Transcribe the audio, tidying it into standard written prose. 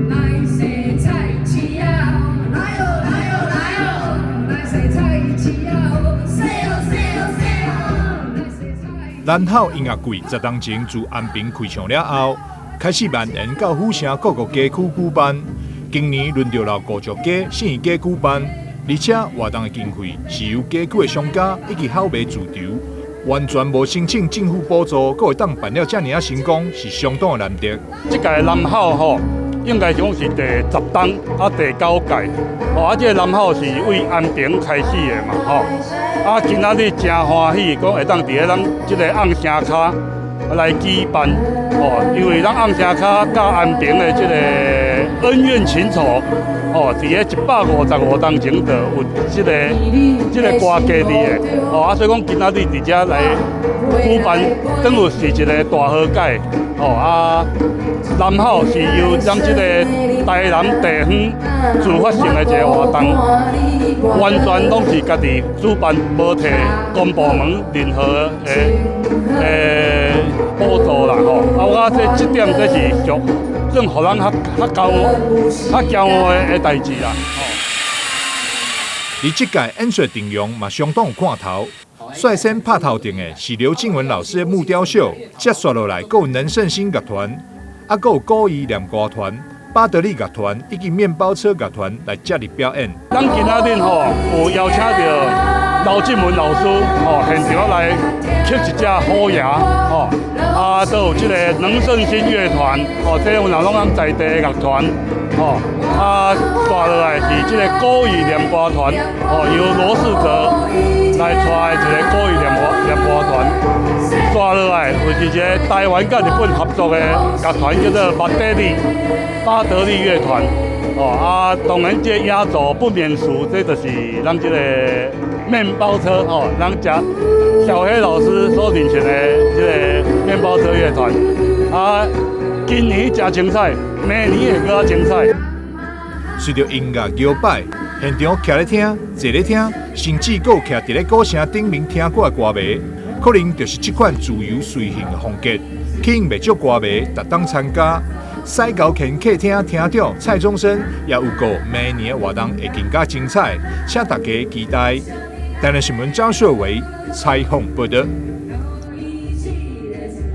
來踅菜市仔，來哦來哦來哦，來踅菜市仔哦，踅哦踅哦踅哦，來踅菜。南吼音樂季10冬前自安平開唱了後，開始蔓延到府城各個街區舉辦。今年輪著到五石街、信義街舉辦，而且活動的經費是由街區的商家以及好賣自籌，完全無申請政府補助，閣會當辦了遮爾仔成功，是相當的難得。這屆南吼吼，應該講是第10冬啊，第九屆。哦，啊，這個南吼是為安平開始的嘛，吼。啊，今仔日誠歡喜，講會當佇咧咱這個甕城跤來舉辦，哦，因為咱甕城跤佮安平的這個恩怨情仇，哦，佇咧155冬前就有這個瓜葛佇的，哦，啊，所以講今仔日佇遮來舉辦，等於是一個大和解，哦，啊，南吼是由咱這個台南地方自發性的一個活動，完全攏是家己主辦，無提公部門任何的補助啦，吼。啊，我感覺這點這是足算予咱較較驕傲、較驕傲的代誌啦。吼。而這屆演出陣容嘛相當有看頭，率先拍頭陣的是劉靜文老師的木雕秀，接續落來閣有能勝星樂團，啊，閣有古意念歌團、巴德利樂團以及麵包車樂團來接力表演。咱今仔日吼有邀請著劉靜文老師吼現場來曲一隻虎牙吼，啊，閣有這個能勝星樂團吼，這有人攏咱在地的樂團吼，啊，帶落來是這個古意念歌團吼，由羅世哲來帶的一個古意念歌團，帶落來就是一個台灣佮日本合作的樂團，叫做馬德里巴德利樂團。哦啊，當然這壓軸不免俗，這就是咱這個麵包車哦，咱家小黑老師所領銜的這個麵包車樂團。啊，今年誠精彩，明年會閣較精彩。隨著音樂搖擺，現場徛咧聽、坐咧聽，甚至閣有徛佇咧古城頂面聽歌的歌迷，可能就是這款自由隨性的風格，吸引袂少歌迷逐冬參加。西高田客廳廳長蔡宗生也預告，明年的活動會更加精彩，請大家期待。台南新聞張秀維採訪報導。